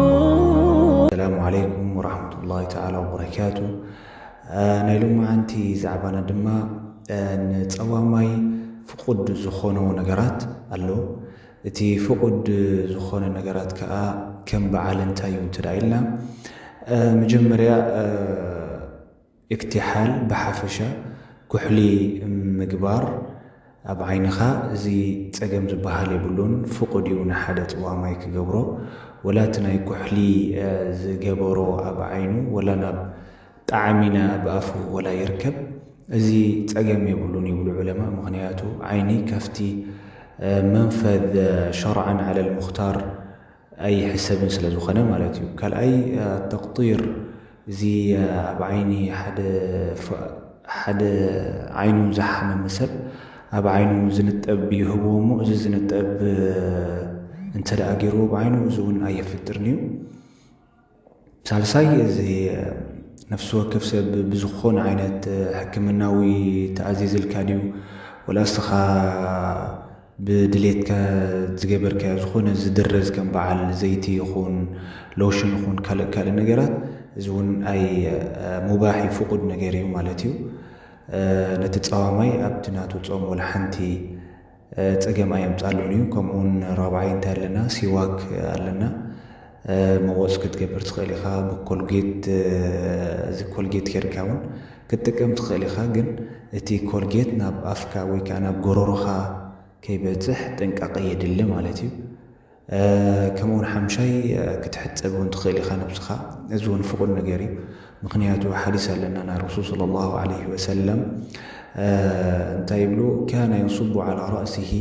السلام عليكم ورحمة الله تعالى وبركاته. ናይ ሎማዓንቲ ዛዕባና ድማ ንፀዋማይ ፍቁድ ዝኾኖ ነገራት ኣሎ። እቲ ፍቁድ ዝኾነ ነገራት ከዓ ከም በዓል እንታይ እዩ እንተ ደኣ ኢልና፣ መጀመርያ እክትሓል ብሓፈሻ ኩሕሊ ምግባር ኣብ ዓይንኻ፣ እዚ ፀገም ዝበሃል የብሉን። ፍቁድ እዩ ንሓደ ፀዋማይ ክገብሮ። ወላ እቲ ናይ ኩሕሊ ዝገበሮ ኣብ ዓይኑ ወላ ናብ ጣዕሚና ኣብ ኣፉ ወላ ይርከብ፣ እዚ ፀገም የብሉን ይብሉ ዑለማ። ምክንያቱ ዓይኒ ካብቲ መንፈዝ ሸርዓን ዓለል ሙክታር ኣይሕሰብን ስለ ዝኾነ ማለት እዩ። ካልኣይ ተቅጢር፣ እዚ ኣብ ዓይኒ ሓደ ዓይኑ ዝሓመመ ሰብ ኣብ ዓይኑ ዝንጠብ ይህብዎ እሞ፣ እዚ ዝንጠብ እንተ ደኣ ገይርዎ ብዓይኑ፣ እዚ እውን ኣየፍጥርን እዩ። ሳልሳይ፣ እዚ ነፍሲ ወከፍ ሰብ ብዝኾነ ዓይነት ሕክምናዊ ተኣዚዝልካ ድዩ፣ ወላ እስኻ ብድሌትካ ዝገበርካዮ ዝኾነ ዝድረዝ ከም በዓል ዘይቲ ይኹን ሎሽን ይኹን ካልእ ካልእ ነገራት፣ እዚ እውን ኣይ ሙባሕ እዩ፣ ፍቁድ ነገር እዩ ማለት እዩ። ነቲ ጸዋማይ ኣብቲ ናቱ ጾም ወላ ሓንቲ ጸገም ኣየምጻሉን እዩ። ከምኡውን ራብዓይ እንታይ ኣለና? ሲዋክ ኣለና። መወፅ ክትገብር ትኽእል ኢኻ። ብኮልጌት፣ እዚ ኮልጌት ጌርካ እውን ክትጥቀም ትኽእል ኢኻ። ግን እቲ ኮልጌት ናብ ኣፍካ ወይ ከዓ ናብ ጎረሮኻ ከይበፅሕ ጥንቃቐ የድሊ ማለት እዩ። ከምኡውን ሓምሻይ ክትሕፀብ እውን ትኽእል ኢኻ ነብስኻ። እዚ እውን ፍቁድ ነገር እዩ። ምክንያቱ ሓዲስ ኣለና ናይ ረሱል ሰለላሁ ዐለይሂ ወሰለም እንታይ ይብሉ? ካነ የንሱቡ ዐላ ረእሲሂ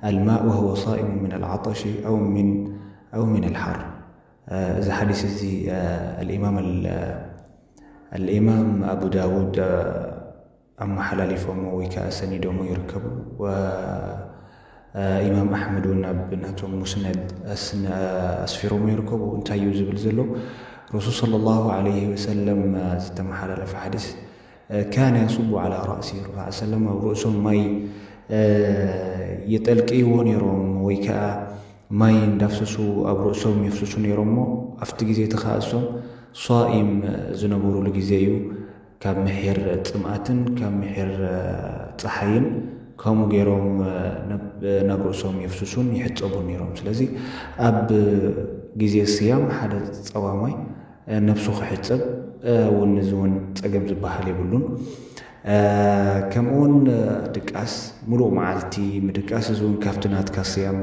ኣልማእ ወሁወ ሳኢሙ ሚን ኣልዓጠሺ ኣው ሚን ኣው ሚን ኣልሓር። እዚ ሓዲስ እዚ ኣልኢማም ኣልኢማም ኣቡ ዳውድ ኣመሓላሊፎሞ ወይ ከዓ ሰኒዶሞ ይርከቡ። ኢማም ኣሕመድ እውን ኣብ ናቶም ሙስነድ ኣስፊሮሞ ይርከቡ። እንታይ እዩ ዝብል ዘሎ? ረሱል ሰለላሁ ዐለይሂ ወሰለም ዝተመሓላለፈ ሓዲስ፣ ካነ የንሱቡ ዐላ ረእሲ ረሱል ሰለም፣ ኣብ ርእሶም ማይ የጠልቅይዎ ነይሮም ወይ ከዓ ማይ እንዳፍሰሱ ኣብ ርእሶም የፍስሱ ነይሮም እሞ፣ ኣብቲ ግዜ እቲ ከዓ እሶም ሷኢም ዝነበሩሉ ግዜ እዩ። ካብ ምሒር ጽምኣትን ካብ ምሒር ጸሓይን ከምኡ ገይሮም ናብ ርእሶም የፍስሱን ይሕጸቡን ነይሮም። ስለዚ ኣብ ግዜ ስያም ሓደ ጸዋማይ ነብሱ ክሕጸብ እውን፣ እዚ እውን ጸገም ዝበሃል የብሉን። ከምኡውን ድቃስ፣ ሙሉእ መዓልቲ ምድቃስ፣ እዚ እውን ካብቲ ናትካ ስያም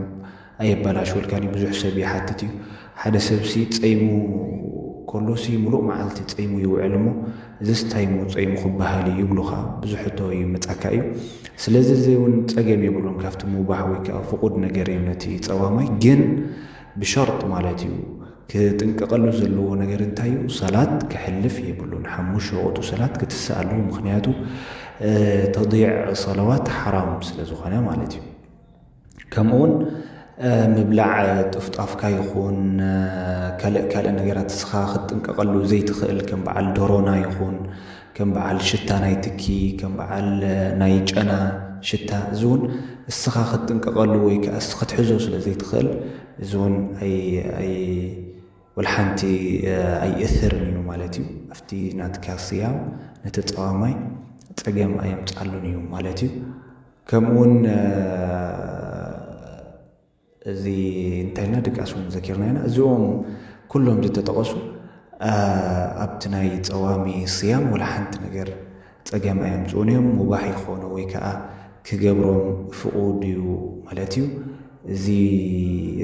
ኣየበላሽወልካን እዩ። ብዙሕ ሰብ ይሓትት እዩ። ሓደ ሰብሲ ጸይሙ ከሎሲ ሙሉእ መዓልቲ ጸይሙ ይውዕል እሞ፣ እዚስ እንታይ እሞ ጸይሙ ክበሃል እዩ ይብሉኻ። ብዙሕ ሕቶ ይመጻካ እዩ። ስለዚ እዚ እውን ጸገም የብሉን፣ ካብቲ ሙባሕ ወይ ከዓ ፍቁድ ነገር እዩ ነቲ ጸዋማይ። ግን ብሸርጥ ማለት እዩ፣ ክጥንቀቐሉ ዘለዎ ነገር እንታይ እዩ? ሰላት ክሕልፍ የብሉን። ሓሙሽተ ወቕቱ ሰላት ክትስእ ኣለዎ። ምክንያቱ ተዲዕ ሰለዋት ሓራም ስለ ዝኾነ ማለት እዩ። ከምኡውን ምብላዕ ጥፍጣፍካ ይኹን ካልእ ካልእ ነገራት እስኻ ክትጥንቀቐሉ ዘይትኽእል፣ ከም በዓል ዶሮና ይኹን ከም በዓል ሽታ ናይ ትኪ፣ ከም በዓል ናይ ጨና ሽታ፣ እዚ እውን እስኻ ክትጥንቀቐሉ ወይ ከዓ እስኻ ክትሕዞ ስለ ዘይትኽእል፣ እዚ እውን ኣይ ኣይ ወላ ሓንቲ ኣይእስርን እዩ ማለት እዩ። ኣብቲ ናትካ ስያም ነቲ ጸዋማይ ጸገም ኣየምጻሉን እዩ ማለት እዩ። ከምኡውን እዚ እንታይ ኢልና ድቃስ እውን ዘኪርና ኢና። እዚኦም ኩሎም ዝተጠቐሱ ኣብቲ ናይ ጸዋሚ ስያም ወላ ሓንቲ ነገር ጸገም ኣየምጽኡን እዮም። ሙባሕ ይኾኑ ወይ ከዓ ክገብሮም ፍቑድ እዩ ማለት እዩ። እዚ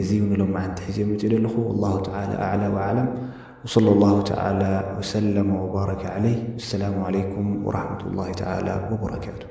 እዚ እዩ ንሎማዓንቲ ሒዘ መፂኡ ዘለኹ። ወላሁ ተዓላ ኣዕላ ወኣዕለም። ወሰለ ላሁ ተዓላ ወሰለመ ወባረከ ዓለይህ። ወሰላሙ ዓለይኩም ወራሕመቱላሂ ተዓላ ወበረካቱ።